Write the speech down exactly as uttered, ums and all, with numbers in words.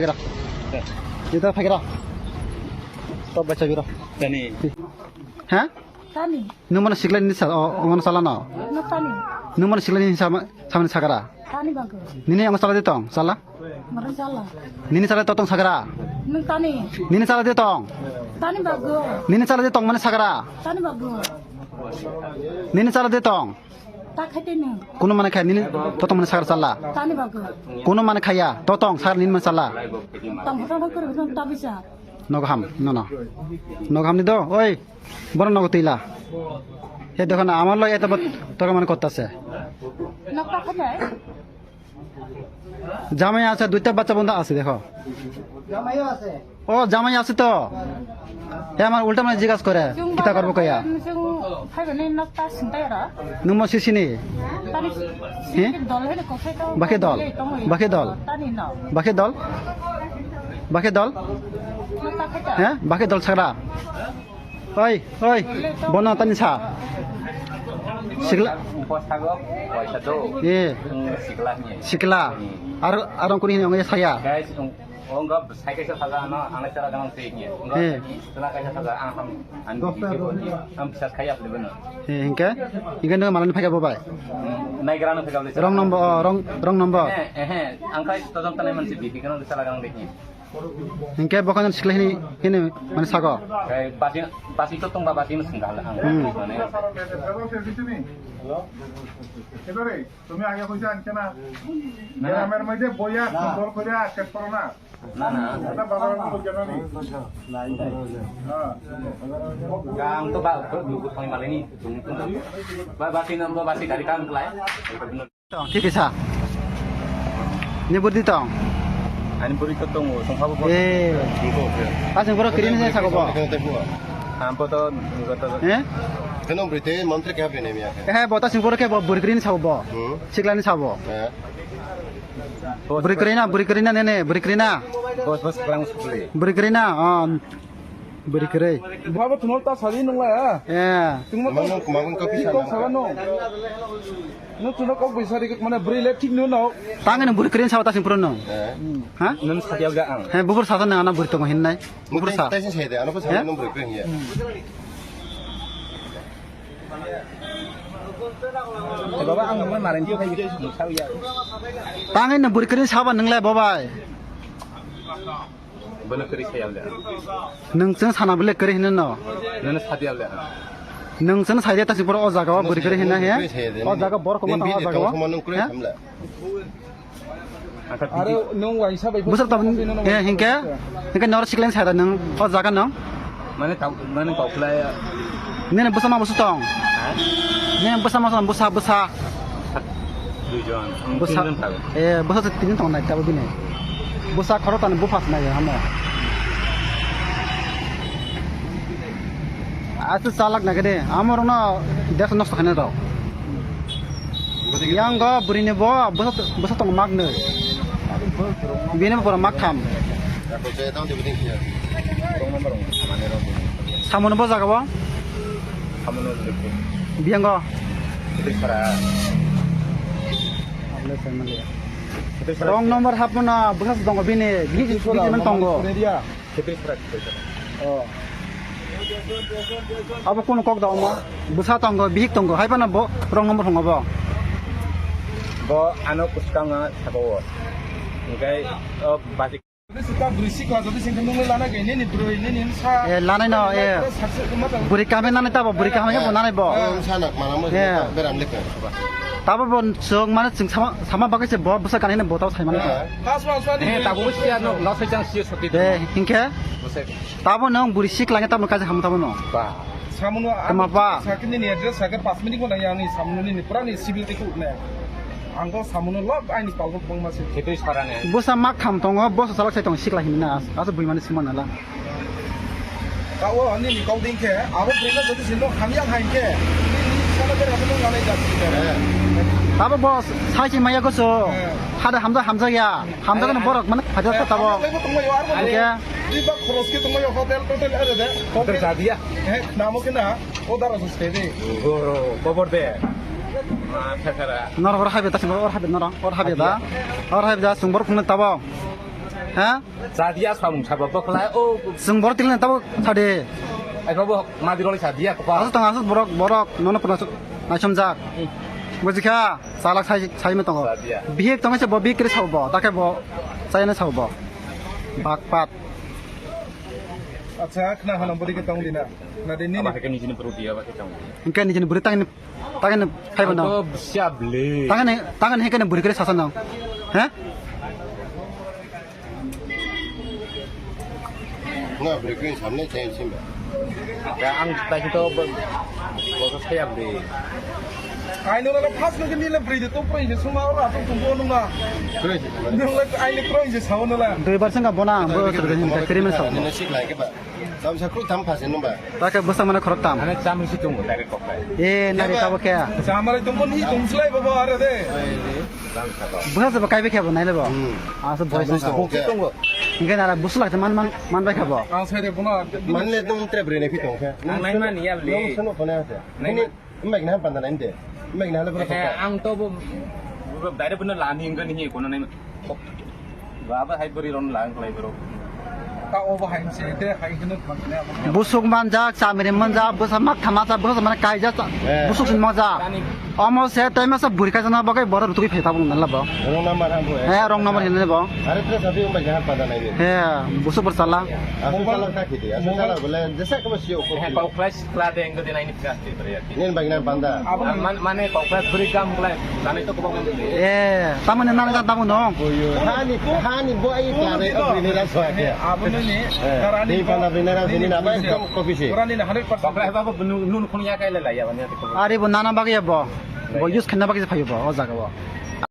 Ita phaikra. Top bacha biro. Tani. Ha? Tani. Nung mana sikla ni sa, o, o mana sala na. No tani. Nung mana sikla ni sama, sama ni sakara. Tani bago. Nini ang sala de tong, sala. Mara sala. Nini sala de tong sakara. Nung tani. Nini sala de tong. Tani bago. Nini sala de tong mana sakara. Tani bago. Nini sala de tong. Ta khaite nung. Kuno mane khai nini totong mane sakar sala. Tani bago. Kuno mane khaya totong sakar nini mane sala. Tang hotang hotang kore hotang ta bisa. Nogo ham, no, no. Nogo ham ni do, oi. Boro nogo tila. He dekho na, amar loi eto bot toka mane kotta se. Nok ta khaite. জামাই আছে, দুইটা বাচ্চা বন্ধু আছে, দেখো। জামাইও আছে। ও, জামাই আছে তো। এ আমার উল্টা মানে জিজ্ঞাসা করে, কিতা করবো কইয়া? Chwng phaibani nok ta singtai ro. Nungmo sisini? Tani He? singni dol hede kokhai to. Bakhe dol? Tongwi. Bakhe dol? Tani no. Bakhe dol? Bakhe dol? Nok ta khaita. He? Bakhe dol sagra. Oi, oi, bono tani sa. Sikla. Bwsago kaisa do. Eh. Hmm, sikla ni. Sikla. Hmm. Ar, arong kuni hini ongya saya. Guys, ong, ong gab sai kaisa saja ano, ano cara ganang sei ni. Ong gab Eh. Sila kaisa saja ang ham, ang bisa kaya beli bener. Eh, hingke? Hingke no malam phai bo bai. Hmm, nai gerano phai beli. Wrong number, oh, wrong, wrong number. Eh, eh, eh, ang kai to jom tanai mansi bihik no sala ganang deh. Hingke bokhano sikla hini, hini mane sago. Kai basi, basi to tongba basi no singga hala ang. Hmm. Mane. এবারে তুমি আগে পয়সা আনছে না? না। গ্রামের মধ্যে বইয়া সুন্দর করে আক্ষেপ করো না। না, না। এটা বাবার উপর কেন নেই? হ্যাঁ। Ang to ba, to dugu thoi malini, tung tung. Ba, basi no, ba, basi gari kan kelai. Tong, thik kisa. Ni budi tong. Ani buri to tongo, songkha bo. Eh. Tongo, oke. Asing boro kirin se sago bo. Ang bo to, bo to. Eh? Keno buri te mantri kya bine miya. Eh, bo ta sing boro ke bo buri kirin sabo bo. Hmm. Sikla ni sabo. Eh. Buri kirin na, buri kirin na ne ne, buri kirin na. Bos, bos, kelang sukli. Buri kirin na, oh. Buri kwrwi. Baba tuno ta sari nung la ya. Eh. Tung ma Mano kok, kumagun kopi kok sana. Saba no. No tuno kok bisa dik mana buri le thik no no. Tangan buri kwrwi sabo ta sing purun no. Eh. Ha? Nang sadi abja ang. He bubur sasa nang ana buri tongo hinnai. Bubur sa. Tai sing sede, ano ko Eh? Sari nung buri kwrwi ya. Eh, baba ang nang marin thik hai. Tangan buri kwrwi sabo nung le babai. Bono kwrwi saya le. Nung chwng sana bole kwrwi hino no. Nang sadi le. Nung chwng sai de ta siporo o jaga o buri kwrwi hino he. O jaga bor ko ma tang o jaga o. He? Are nung waisa bai. Busar ta he hingke. Hingke nor siklen sai da nung o jaga no. Mane tau, mane kau kula ya. Nene busa ma busa tong. Ha? Nene busa ma busa, busa. Duijon. Bwsa, tinjon thago. Eh, bwsa se tinjon tong nai tabo bini. Bwsa khoro tani buphas nai hamo. Asu salak nai gede. Amo rono des nosto khane rok. Yang go bwrwini bo bwsa, bwsa tong mak nai. Bini bo mak tham. Samono bo jaga bo. Samono. Biyango. Sara. Wrong number hapmano bwsa tongo bini, bini, bini tongo. Oh. Abo kono kok da omo? Bwsa tongo, bihik tongo, hai phano bo wrong number hongo bo. Bo ano kuskang sabo. Hingke, oh, basi. Sita bwrwi sikla jodi singkhe nungwi lana khe nini bwrwi nini sa. Eh, lanai no, eh. Bwrwi kaham nani tabo, bwrwi kaham khe bo nanai bo. Eh, sana mana mo Eh. Beram lekha. Tabo bo chwng mane chwng sama, sama bagwi se bo bwsa kanina bo tabo sai mane. Pas pas ni. Eh, tabo bo siya no, no sai chang siya soti. Eh, hingkhe? Bwsa. Tabo nang bwrwi sikla nge tabo kaisa ham tabo no. Ba. Samuno Tama ba. Sakini ni address sakhe pas minute ko nang yang ni samuno ni pura ni civil te ko ne. Ang ko samuno log ai ni palbo bangma se. Khetui sarane. Bwsa mak tham tongo, bwsa salak sai tong sikla hinna. Asa bui mane simana la. Ka o ani ni kau ding khe, abo brenda jodi sino hamya hain khe. Ni ni sana ber abo nang nai jak. Tabo boss, sai chi maya ko so. Eh. Hada hamja hamja ya. Hamja ko borok mane phaja ta tabo. Ang lebo tongma yo arbo. Ang khe. Di ba khoros khe tongma yo hotel total ere de. Hotel jadiya. Eh, namo khe na. O dara so stay de. Goro, kobor de. Ma, thakara. Nor or habe ta, or habe nor, or habe da. Or habe da, sung bor phunuk tabo. Ha? Sadia samung sabo bokla o. Sung borok tingna tabo sade. Ai babo madi roli sadia ko pa. Asuk tang asuk borok borok nono pernah asuk naisomjak. Bujikha, salak sai sai me tongo. Sadia. Bihik tongo se bo bikri sabo, take bo sai na sabo. Bak pat. Acha khna hana bodi ke tong dina. Na de ni. Aba ke ni jini bro dia ba ke tong. Engke ni jini bro tang ni. Tangani phaibo no. Ang to bwsa bwlwi. Tangani, tangani hai khe no bwrwi khe sasa no. He? Nga bwrwi khe samne chain simba. Ya ang tai to bo, bo to saya bwlwi. Ai no na pas no ni le bwrwi de to bwrwi de suma ora to tumbo no na. Bwrwi de. Nung le ai le bwrwi de sao no la. Dui bar sanga bona bo sir de ni kiri men sao. Ni sik lai ke ba. Tamsa kru tam phasin nungba. Taka bwsa mana khorok tam. Ane cham si tung direct kok lai. E nari tabo khe. Cham ari tung ni tung slai baba are de. Bwsa se kai be khe bo nai le bo. Hmm. Asa boy Cham sa. Tung tung. Nge nara busla te man man man bai kha bo. Ang sai de bona. Man le tung tre bre ne phi tung khe. Ang nai man ya le. Nung sanu phone ase. Nai man. Mbak na panda nai de. Mbak na le bro. He ang to bo. Direct bona lani ngan hi kono nai. Baba hai bwrwi rok lang khlai bro. Ta obo hai se de hai hino khang ne abo. Busuk manjak, chamiri manjak, bwsa mak thama sa, bwsa mane kaijak, Eh. busuk sin manjak. Tani. Omo se tai masa bwrwi kaisa na bagwi borok rutugwi phai tabung nang labo. Wrong number han bo. Eh, wrong number hinne bo. Are tre sabi umbai jahan pada nai. He, busuk bor chala. Asu chala ta khidi, asu chala bole jesa kama sio ko. He, kau price Kla de engko de nai ni pika de bre ati. Nen bagina banda. Abo man, mane kok ka bwrwi kam khlai. Nani to kobang. Eh, tamani nang jang tamo no. Hani, hani bo ai kla de bini ra so ake. Abo ni ni. Eh, garani ni banda bini ra bini na bai kam kopi si. Garani na hundred percent. Kok khlai ba bo nun nun khun ya kai le la ya bani ati ko. Are bo nana bagwi ya bo. Bo use khenna bagwi phayo bo o jaga bo.